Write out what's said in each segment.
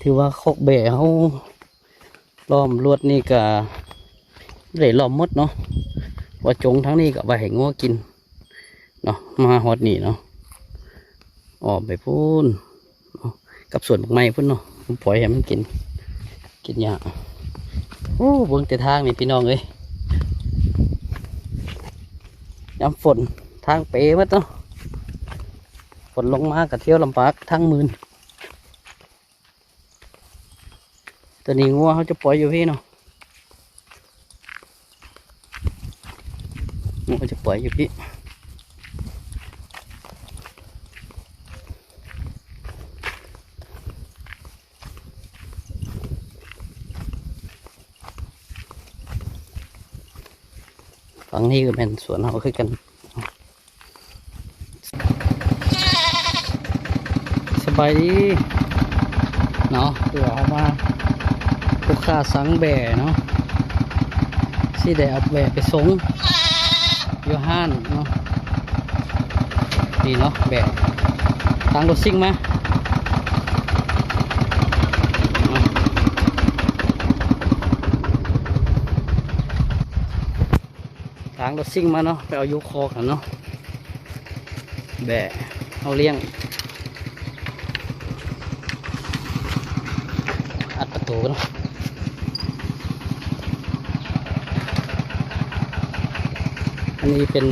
ຖືວ່າຄອກແບ້ເຮົາລ້ອມລວດນີ້ກະໄດ້ລ້ອມໝົດເນາະ, ວ່າຈົງທາງນີ້ກະໄວ້ໃຫ້ງົວກິນເນາະ. ມາຮອດນີ້ເນາະ ອ້ອມໄປພຸ້ນເນາະ ກັບສວນບັກໄມ້ພຸ້ນເນາະ, ປ່ອຍໃຫ້ມັນກິນ ກິນຫຍ້າ. ໂອ້ ເບິ່ງແຕ່ທາງນີ້ພີ່ນ້ອງເອີຍ, ຍາມຝົນທາງເປໝົດເນາະ, ຝົນລົງມາກະທຽວລຳບາກທາງມື່ນ. ຕອນນີ້ງົວເຮົາຈະປ່ອຍຢູ່ພີ້ເນາະ, ງົວເຮົາຈະປ່ອຍຢູ່ພີ້. ຝັ່ງນີ້ກະແມ່ນສວນເຮົາຄືກັນ. ສະບາຍດີເນາະ, ຄືວ່າເຮົາມາ ລູກຄ້າສັ່ງແບ້ເນາະ, ຊິໄດ້ເອົາແບ້ໄປສົ່ງຢູ່ຮ້ານເນາະ. ນີ້ເນາະ ແບ້ ທາງລົດຊິ່ງມາ ທາງລົດຊິ່ງມາເນາະ, ໄປເອົາຢູ່ຄອກຫັ້ນເນາະ, ແບ້ເອົາລ້ຽງ. ອັດປະຕູເນາະ, ອັນນີ້ເປັນ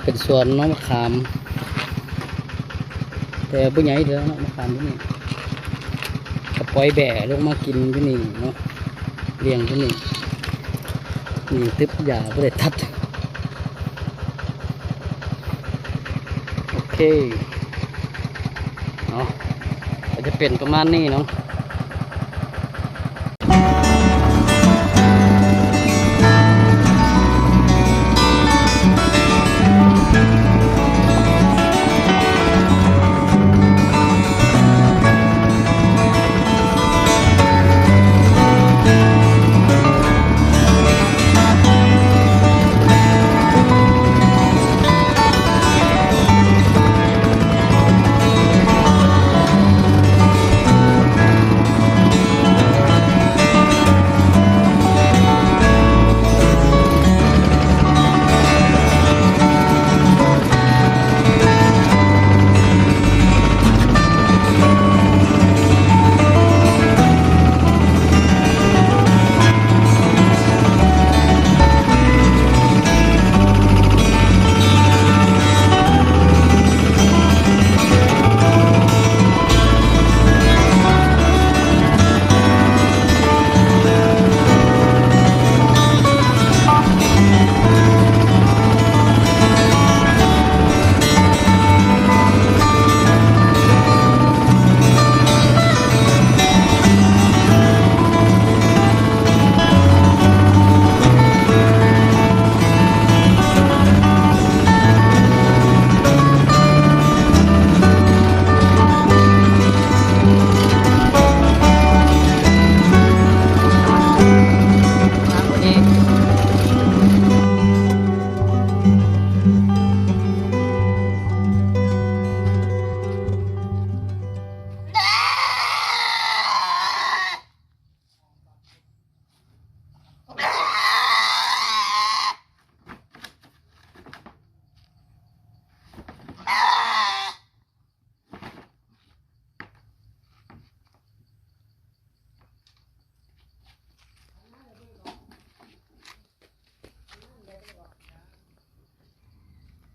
ເປັນສວນເນາະ ມະຂາມ ແຕ່ບໍ່ໃຫຍ່ເທື່ອເນາະ ມາຂາມຢູ່ນີ້. ກະປ່ອຍແບ້ລົງມາກິນຢູ່ນີ້ເນາະ, ລ້ຽງຢູ່ນີ້. ນີ້ຕຶບຫຍ້າບໍ່ໄດ້ຕັດ. ໂອເຄເນາະ, ກະຈະເປັນປະມານນີ້ເນາະ.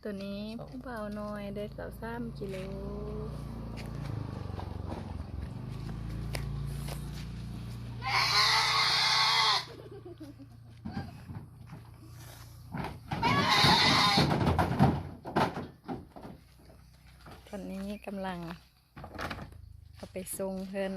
ໂຕນີ້ຜູ້ບ່າວນ້ອຍໄດ້ຊາວສາມກິໂລ. ຕອນນີ້ກຳລັງເອົາໄປສົ່ງເພິ່ນ.